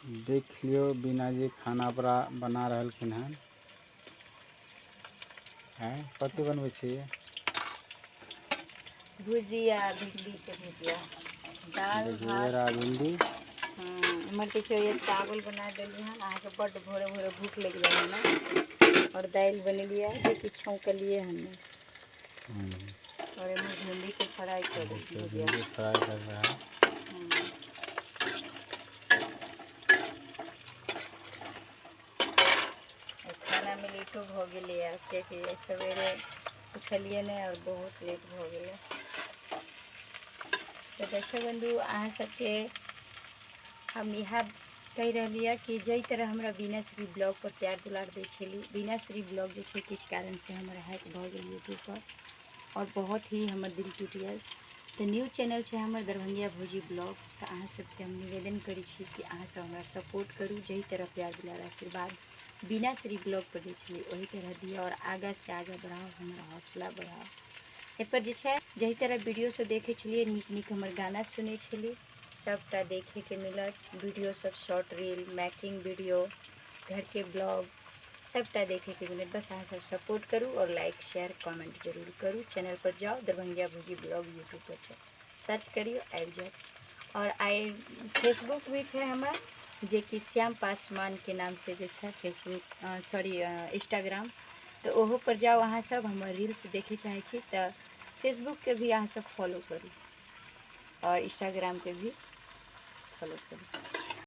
देख लियौ बीना जी खाना बड़ा बना रहलखिन हन। आँय, कथी बनबै छियै? भुजिया, भिंडीके भुजिया, दालि भात। आ भिंडी। इम्हर देखियौ, ये चावल बना देलियै हन। अहाँके बड्ड भोरे भोरे भूख लागि जाइ है ने। आओर दालि बनेलियै, जे कि छौंकलियै हन नहि। आओर एहिमे भिंडीके फ्राइ कऽ देलियै भुजिया। भिंडी फ्राई कर रहा है। खानामे लेटो भऽ गेलैए, कियाकि सवेरे उठलियै नहि आओर बहुत लेट भऽ गेलै। तऽ दर्शक बन्धु, अहाँ सबके हम इएह कहि रहलियै कि जाहि तरह हमरा बीनाश्री ब्लॉग पर प्यार दुलार दै छली। बीनाश्री ब्लॉग जे छै, किछु कारणसँ हमर हैक भऽ गेल यूट्यूबपर आओर बहुत ही हमर दिल टूटि गेल। तऽ न्यूज चैनल छै हमर दरभंगिया भौजी ब्लॉग। तऽ अहाँ सबसँ हम निवेदन करै छी कि अहाँ सब हमरा सपोर्ट करू। जाहि तरह प्यार दुलार आशीर्वाद बीनाश्री ब्लॉग पर दै छलियै, ओहि तरह दिअ आओर आगाँ से आगाँ बढ़ाउ, हमर हौसला बढ़ाउ। एहिपर जे छै, जाहि तरह वीडियो सब देखै छलियै, नीक नीक हमर गाना सुनै छलियै, सभटा देखैके मिलत। वीडियो सब, शॉर्ट रील, मेकिंग वीडियो, घरके ब्लॉग, सभटा देखैके मिलत। बस अहाँ सब सपोर्ट करू आओर लाइक, शेयर, कमेंट जरूर करू। चैनल पर जाउ, दरभंगिया भौजी ब्लॉग यूट्यूब पर छै, सर्च करियौ, आबि जायत। आओर आइ फेसबुक भी छै हमर, जेकि श्याम पासवानके नामसँ जे छै फेसबुक, सॉरी, इंस्टाग्राम। तऽ ओहो पर जाउ अहाँ सब। हमर रील्स देखै चाहै छी तऽ फेसबुकके भी अहाँ सब फॉलो करू आओर इंस्टाग्रामके भी फॉलो करू।